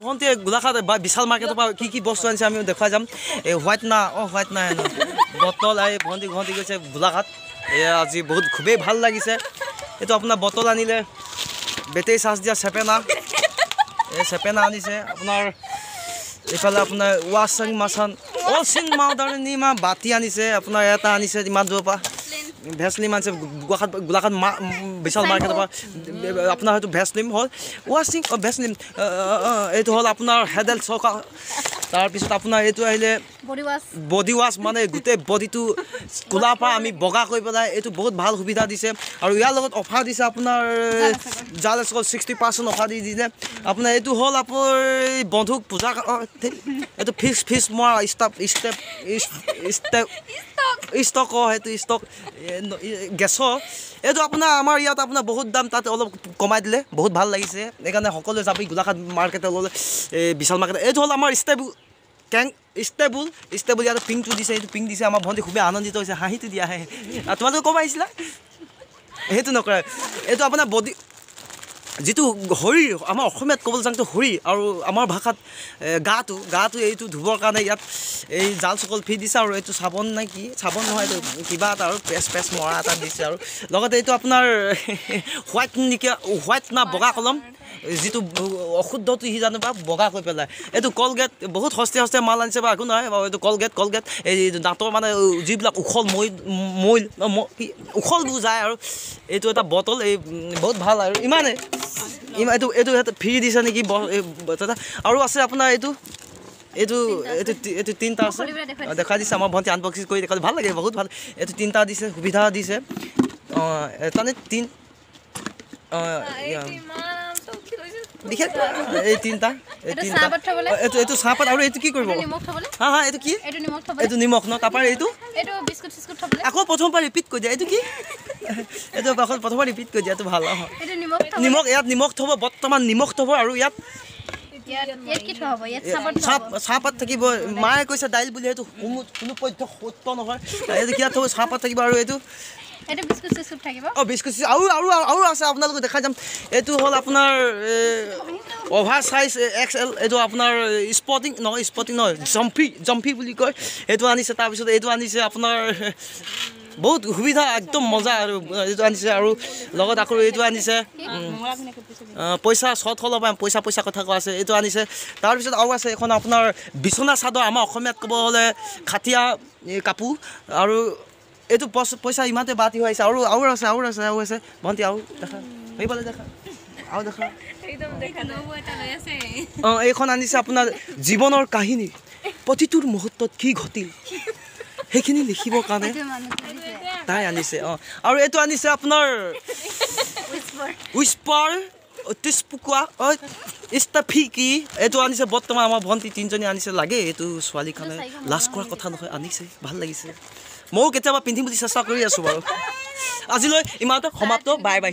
ভণ্টিয়ে গোলাঘাট বা বিশাল মাৰ্কেটৰ পৰা কি কি বস্তু আনিছে আমি দেখুৱাই যাম। এই হোৱাইট না, অঁ হোৱাইট নাই বটল। এই ভণ্টি ভণ্টি গৈছে গোলাঘাট। এয়া আজি বহুত খুবেই ভাল লাগিছে। এইটো আপোনাৰ বটল আনিলে, বেটেৰী চাৰ্জ দিয়া চেপেনা, এই চেপেনা আনিছে আপোনাৰ। এইফালে আপোনাৰ ৱাশ্বিং মাচান ৱাশ্বিং মাউডাৰ নিমা বাতি আনিছে আপোনাৰ, এটা আনিছে ইমান দূৰৰ পৰা। ভেচলিম আনিছে গোলাঘাট বিশাল মাৰ্কেটৰ পৰা আপোনাৰ। হয়তো ভেচলিম হ'ল ৱাশ্বিং ভেচলিম। এইটো হ'ল আপোনাৰ হেডেল চকা। তাৰপিছত আপোনাৰ এইটো আহিলে বডি ৱাছ, মানে গোটেই বডিটো ক'লাৰ পৰা আমি বগা কৰি পেলাই এইটো বহুত ভাল সুবিধা দিছে। আৰু ইয়াৰ লগত অফাৰ দিছে আপোনাৰ জাল 60% অফাৰ দি দিছে আপোনাৰ। এইটো হ'ল আপোনাৰ বন্ধুক পূজা, এইটো ফিক্স ফিক্স মৰা ষ্টাপ ষ্টেপ ষ্টেপ ষ্টক, সেইটো ষ্টক গেছৰ। এইটো আপোনাৰ আমাৰ ইয়াত আপোনাৰ বহুত দাম, তাত অলপ কমাই দিলে, বহুত ভাল লাগিছে। সেইকাৰণে সকলোৱে যাবি গোলাঘাট মাৰ্কেটলৈ, এই বিশাল মাৰ্কেট। এইটো হ'ল আমাৰ ষ্টেবুল কেং ষ্টেবুল ষ্টেবুল। ইয়াতে পিংকটো দিছে, এইটো পিংক দিছে। আমাৰ ভণ্টি খুবেই আনন্দিত হৈছে, হাঁহিটো দিয়া আহে। তোমালোকে ক'ব আহিছিলা সেইটো নকৰে। এইটো আপোনাৰ বডি যিটো শৰীৰ, আমাৰ অসমীয়াত ক'বলৈ যাওঁতে শৰীৰ আৰু আমাৰ ভাষাত গাটো, গাটো এইটো ধুবৰ কাৰণে ইয়াত এই জাল চকল ফ্ৰী দিছে। আৰু এইটো চাবোন নে কি, চাবোন নহয় এইটো কিবা এটা আৰু পেচ পেচ মৰা এটা দিছে। আৰু লগতে এইটো আপোনাৰ হোৱাইট নেকি, হোৱাইট না বগা কলম, যিটো অশুদ্ধটো সি জানো বা বগা কৰি পেলাই। এইটো কলগেট, বহুত সস্তীয়া সস্তীয়া মাল আনিছে বা একো নহয়। এইটো কলগেট, কলগেট এই দাঁতৰ মানে যিবিলাক উখল মৈ মৈল কি উখলবোৰ যায়। আৰু এইটো এটা বটল, এই বহুত ভাল। আৰু ইমানেই এইটো এইটো ফ্ৰী দিছে নেকি দাদা। আৰু আছে আপোনাৰ এইটো এইটো এইটো এইটো তিনিটা আছে, দেখাই দিছে আমাৰ ভণ্টি আনবক্সিং কৰি দেখালে ভাল লাগে, বহুত ভাল। এইটো তিনিটা দিছে, সুবিধা দিছে। অঁ এটা নে তিন, অঁ বিশেষ এই তিনিটা, এই তিনিটা এইটো এইটো চাহপাত। আৰু এইটো কি কৰিব? হা হা, এইটো কি? এইটো নিমখ ন। তাৰপৰা এইটো আকৌ প্ৰথমৰ পৰা ৰিপিট কৰি দিয়া। এইটো কি? এইটো প্ৰথমৰ পৰা ৰিপিট কৰি দিয়া, এইটো ভাল। অঁ নিমখ, ইয়াত নিমখ থ'ব, বৰ্তমান নিমখ থ'ব। আৰু ইয়াত চাহপাত থাকিব। মায়ে কৈছে দাইল বুলি, সেইটো কোনো পধ্য সত্য নহয়। এইটো কিয় থ'ব? চাহপাত থাকিব। আৰু এইটো অঁ বিস্কুট আৰু আৰু আৰু আছে, আপোনালোকক দেখাই যাম। এইটো হ'ল আপোনাৰ অভাৰ চাইজ XL, এইটো আপোনাৰ স্পটিং নহয়, স্পটিং নহয়, জম্ফি জম্ফি বুলি কয়, এইটো আনিছে। তাৰপিছত এইটো আনিছে আপোনাৰ, বহুত সুবিধা, একদম মজা। আৰু এইটো আনিছে। আৰু লগত আকৌ এইটো আনিছে, পইচা শ্বৰ্ট হ'লে পাম, পইচা পইচা কথা কোৱা আছে, এইটো আনিছে। তাৰপিছত আৰু আছে এইখন আপোনাৰ বিচনা চাদৰ, আমাৰ অসমীয়াত ক'ব হ'লে খাটীয়া কাপোৰ। আৰু এইটো পইচা ইমানতে বাতি হৈ আহিছে। আৰু আৰু আছে, আৰু আছে, আৰু আছে ভণ্টি, আৰু দেখা সেইফালে দেখা, আৰু দেখা। অঁ এইখন আনিছে আপোনাৰ জীৱনৰ কাহিনী, প্ৰতিটোৰ মুহূৰ্তত কি ঘটিল সেইখিনি লিখিবৰ কাৰণে তাই আনিছে। অঁ আৰু এইটো আনিছে আপোনাৰ উইস্পাৰ টিছপুকুৱা ইষ্টাফি কি, এইটো আনিছে বৰ্তমান আমাৰ ভণ্টি তিনিজনী আনিছে। লাগে এইটো ছোৱালীৰ কাৰণে লাজ কৰাৰ কথা নহয়, আনিছে, ভাল লাগিছে। ময়ো কেতিয়াবা পিন্ধিম বুলি চেষ্টা কৰি আছোঁ বাৰু। আজিলৈ ইমানতে সমাপ্ত, বাই বাই।